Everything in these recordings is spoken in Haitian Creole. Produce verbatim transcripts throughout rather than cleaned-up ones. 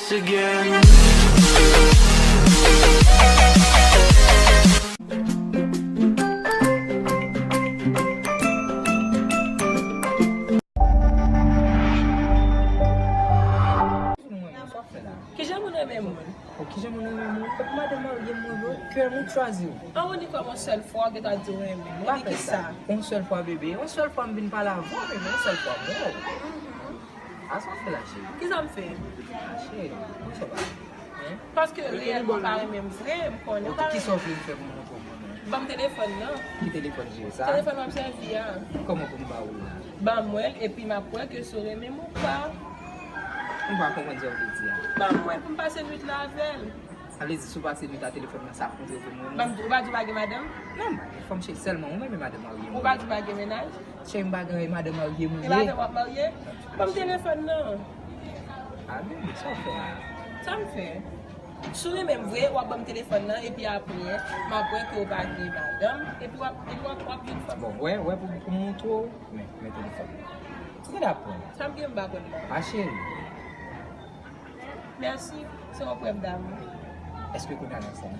Again. Sa w fè la? Kijan moun renmen moun? Oh, kijan moun renmen moun? Epi madanm marye m mwen vre, kè moun chwazi w. An, ou di kòm yon sèl fwa, ou gentan di w renmen m. Ou di kisa? Yon sèl fwa, bebe. Yon sèl fwa m vin pale avè w, bebe. Yon sèl fwa m wè w. A sa w fè la, cheri? Kisa m fè? A, cheri, kòman sa w pa renmen m? Paske reyèlman w pa renmen m vre, m konnen w pa renmen m. Ok, kisa w vle m fè pou m montre w konnen? Ban m telefòn nan. Ki telefòn, cheri, sa? Telefòn w ap sèvi a. Kòman pou m ba w l la? Ban mwen l, epi m ap wè ke si w renmen m ou pa. M pa konprann sa w vle di a. Ban mwen l pou m pase nwit la avè l. Sa vle di, si w pase nwit la telefòn nan, sa ap montre w ke m renmen w? Ban m di, ou pa di w pa gen madanm? Non, m pa gen fanm, cheri, sèlman ou menm e madanm marye m. Ou pa di w pa gen mennaj? Cheri, m pa gen madanm marye m ye. E madanm w ap marye? Ban m telefòn nan. A, bebe, sa w fè la? Sa m fè? Si w renmen m vre, w ap ban m telefòn nan, epi apre, m ap wè ke w pa gen madanm, epi w ap, epi w ap, w ap jwenn fanm. Bon, wè, wè pou, pou m montre w, men, men telefòn nan. Ou gen dwa pran l. Sa m gen m pa konn nan. A, cheri. Mèsi, se yon prèv damou. Èske kounye a n ansanm?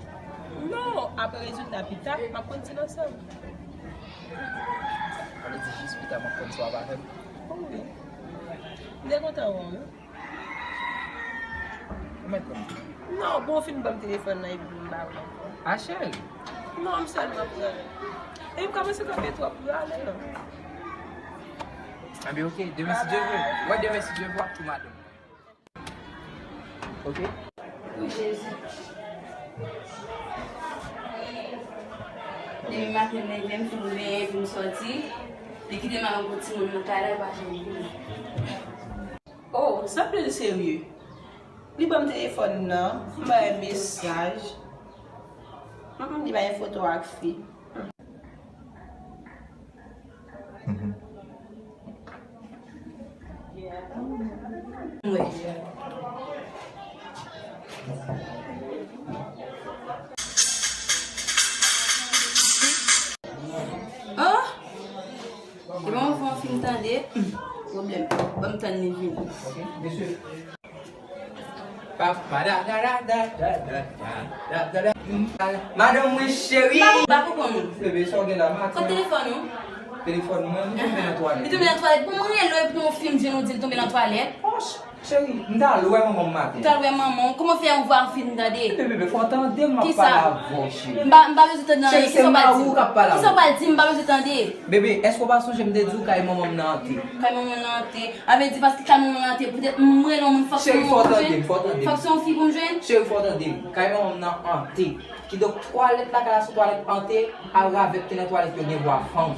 Non, apre rezilta pita, m ap konn si n ansanm. Sa vle di jis pita m ap konn si w ap avè m? Wi. M te kontan wè w, wi. Ou mèt konn. Non, bon, w fin ban m telefòn nan epi m ba w ankò. A, cheri. Non, m sèlman pran l. Epi m kòmanse kanpe twòp pou ale, non. Enben, ok, demen si Dye vle. Wè, demen si Dye vle, w ap tou madanm. Ok? Wi, Jezi. Demen maten, m leve, m fin benyen, epi m sòti. Li kite m al rankontre timoun nan kay la, li pa janm vini. Oh, sa plen serye. Li ban m telefòn nan, m bay mesaj. Mm, mm, li bay foto ak fi. Mhm. Wi. Oh! E bon, fò m fin tande. Hmm, pwoblèm. Ban m tann li vini. Madanm mwen cheri. M pa konprann ou. Bebe, sa w gen la maten? Kot telefòn ou? Telefòn mwen, li tonbe nan twalèt. Li tonbe nan twalèt? Bon, mwen rele w epi nou fin jwenn ou di l tonbe nan twalèt. Oh, cheri, m t al wè manman m maten. Ou t al wè manman w? Kòman fè yon vwa fin tande? Bebe, bebe, fò w tande m, m ap pale avè w, cheri. M pa, m pa bezwen tande anyen. Cheri, se mari w k ap pale avè w. Kisa w pral di m? M pa bezwen tande. Bebe, èske w pa sonje m te di w kay manman m nan ante? Kay manman m nan ante? A vle di paske kay manman m nan ante, poutèt m rele yon moun fòk se yon moun. Cheri, fò w tande m, fò w tande m. Fòk se yon fi pou m jwenn? Cheri, fò w tande m. Kay manman m nan ante. Kidonk, twalèt lakay la se yon twalèt ante, a ravèt ki nan twalèt yo gen vwa fanm.